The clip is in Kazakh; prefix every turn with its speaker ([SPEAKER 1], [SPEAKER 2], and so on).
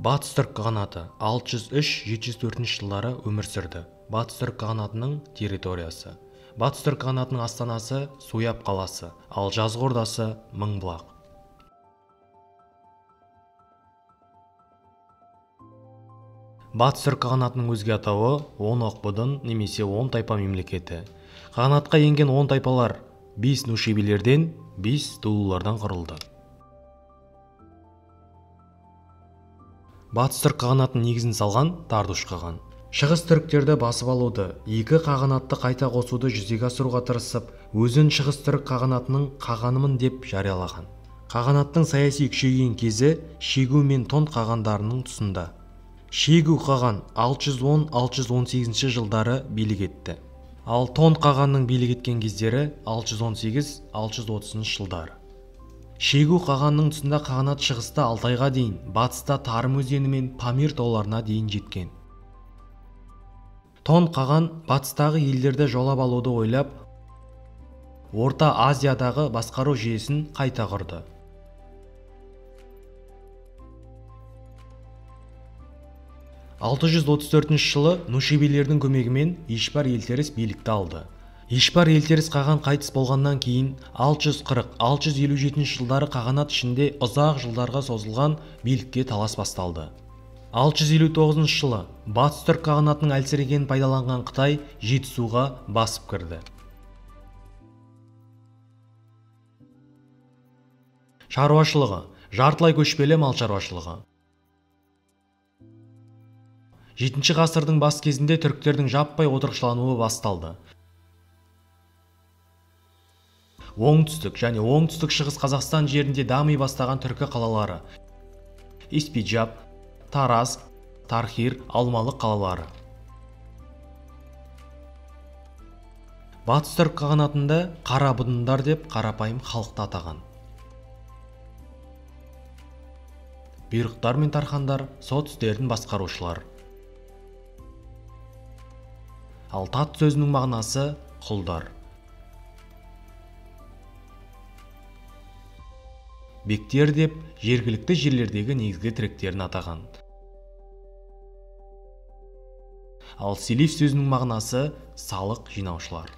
[SPEAKER 1] Батыс Түрік қағанаты 603-704 жылдары өмір сүрді. Батыс Түрік қағанатының территориясы. Батыс Түрік қағанатының астанасы Суяб қаласы, ал жазғы ордасы Мыңбұлақ. Батыс Түрік қағанатының өзге атауы Он Оқбұдын немесе Он тайпа мемлекеті. Қағанатқа енген он тайпалар 5 нушебилерден, 5 дулулардан құрылды. Батыс Түрік қағанатының негізін салған Тардуш қаған. Шығыс түріктерді басып алуды, екі қағанатты қайта қосуды жүзеге асыруға тырысып, өзін Шығыс Түрік қағанатының қағанымын деп жариялаған. Қағанаттың саяси күшейген кезі Шегу мен Тон қағандарының тұсында. Шегу қаған 610-618 жылдары билік етті. Ал Тон қағанның билік еткен кездері 618-630 жылдары. Шегу қағанның тұсында қағанат шығыста Алтайға дейін, батыста Тарым өзені мен Памир тауларына дейін жеткен. Тон қаған батыстағы елдерді жаулап алуды ойлап, Орта Азиядағы басқару жүйесін қайта құрды. 634 жылы нушебилердің көмегімен Ишбар Елтеріс билікті алды. Ишбар Елтеріс қаған қайтыс болғаннан кейін 640-657 жылдары қағанат ішінде ұзақ жылдарға созылған билікке талас басталды. 659 жылы Батыс Түрік қағанатының әлсірегенін пайдаланған Қытай Жетісуға басып кірді. Шаруашылығы жартылай көшпелі мал шаруашылығы. 7 ғасырдың бас кезінде түріктердің жаппай отырықшылануы басталды. Оңтүстік және оңтүстік шығыс Қазақстан жерінде дами бастаған түркі қалалары Испиджаб, Тараз, Тархир, Алмалы қалалары. Батыс Түрік қағанатында қарабұдындар деп қарапайым халықты атаған. Бұйрықтар мен тархандар сот істерін басқарушылар. Ал тат сөзінің мағынасы құлдар. Бектер деп жергілікті жерлердегі негізгі тіректерін атаған. Ал селиф сөзінің мағынасы салық жинаушылар.